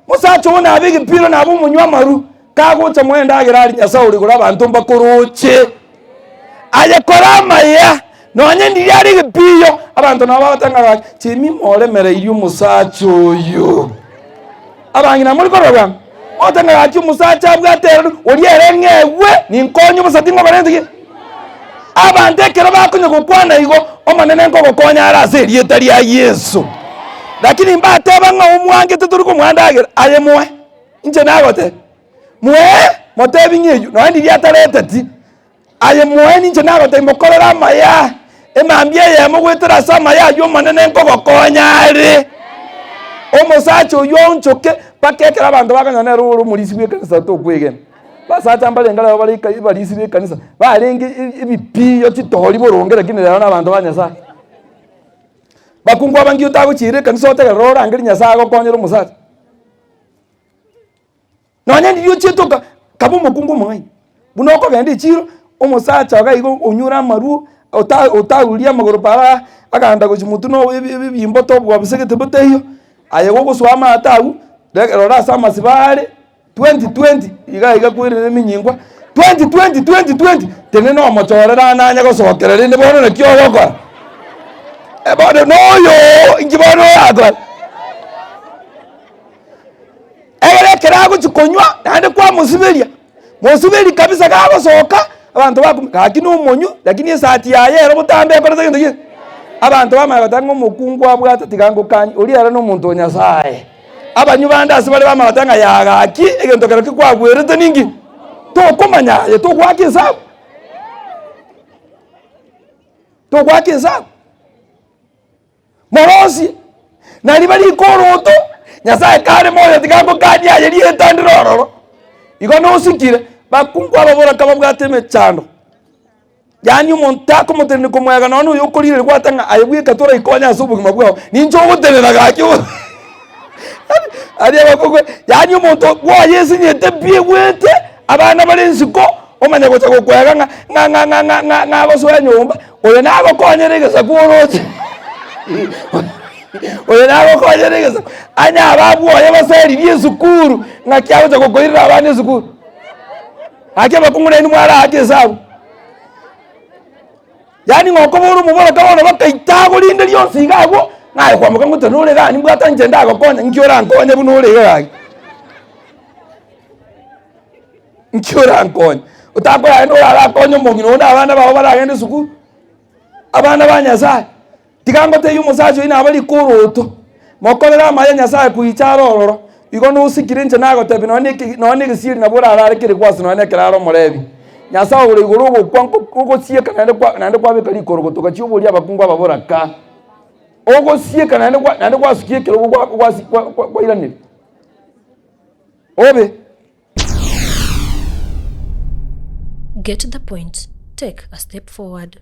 Mosacha oo nabe egepiro nabe omonywa amaru, kagocha moe endagera arie Nyasae ore igoro abanto mbakoroche. Aye kora amaya, nonye ndiria are egepiyo, abanto nabo bagoteba ng'a gaki, chimi moremereirie omosacha oyo. Abang'ina mori korora bwango, mogoteba ng'a gaki omosacha abwate ere, oria ere ng'egwe, ninkonye bosa tingokora gento ki. Abanto ekero bakonya gokwana igo, Omonene nkogokonya are ase erieta ria Yeso. Lakini mbateba ng'a omwangete tori komwandagera, aye moe, inche nagotebia, moe, motebi ng'a eyio, nonya ndiria atareteti, aye moe ninche nagotebia mokorere amaya, emambia eyemo goetera ase amaya ayio Omonene nkogokonya are. Omosacha oyio aonchoke mpaka ekero abanto bakonyora nere ore omorisia bw'ekanisa tokwegena. Basacha mbarenge rero bare ika ebarisi b'ekanisa, barenge ebipiyo chitori boronge lakini rero nabanto ba Nyasaye. Bakungu aba nki otagochiira ekanisa otegerere orangerie Nyasaye agokonyere omosacha. Nonye ndiria ochiete oka kaba omokungu omong'aini, buna okogenda echiro, omosacha iga igo onyure amarwa, ota otauria amagoro paraa, agenda gochia motwe na ebi ebimbo tobwabisegete botaiyo, aye gogosoa amato agwo, rora ase amasiba are. 2020 iga iga kwerire eminyingwa 2020 2020 tenena omochorere ananye gosokera rende bono naki ogokora Eh, bono noyo inki bono orakore egere ekero agochi konywa naende kwamosiberia mosiberia kabisa gagosoka abanto bakumia gaki na omonywa lakini esati yaye ero botambe ekorete gento ki abanto bamanya goteba ng'a omokungu abwate tiga ngokanie oria ere na omonto o Nyasaye. Abanywa bande ase bare bamanya ng'a yaa gaki, egento kero kikwagwerete ninki? Tokomanya aye, togoaka esabu. Togoaka esabu. Morosie, nari barike oroto, Nyasaye kare moyo tiga ngokanie aye rieta ndire ororo. Igo nosikire, bakungu ababoraka babwate emechando. Yaani omonto takomotenenia komoega nonya na oyo okorigereria gwata ng'a aye bweka toraikonye ase obogima bwao, ninche ogotenena gaki obo aria abakong'u yaani omonto bwoye esinyete pi egwete, abana bare isiko, omanye gocha gokoega ng'a ng'a ng'a ng'a ng'a ng'a ng'a agosoa nyomba, oyo nagokonyere egesaku oroche oyo nagokonyere egesaku, onye aba bwoye baseririe esukuru, ng'aki agocha gokoirera abana esukuru. Gaki abakungu nainwe mwaraake esabu. Yaani ng'a okobora omoboraka bono bakaita agwo rinde rionsi iga agwo, ng'a aye kwamoka ng'a otari nore igaa nimbwate inche ndagokonya, nki orankonye buna ore iga gaki? Nki orankonye? Otakoragenda orarakonye omong'ina onde abana bao baragende esukuru, abana ba Nyasaye. Tiga ngotebie omosacha oyio naba rikoroto, mokorere amaya Nyasaye koicha are ororo, igo nosikire inche nagotebia nonya na eke nonya na egesieri nabo orarare kere gwase nonya na ekero are omorebi. Nyasaye ore igoro ogokwa nko ogosieka naende kwa naende kwabeka rikorogoto gachia oborie abakungu ababoraka, ogosieka naende kwa naende gwasukia ekerogo gwa gwasi kwa kwa kwairaneria. Obe. Get the point, take a step forward.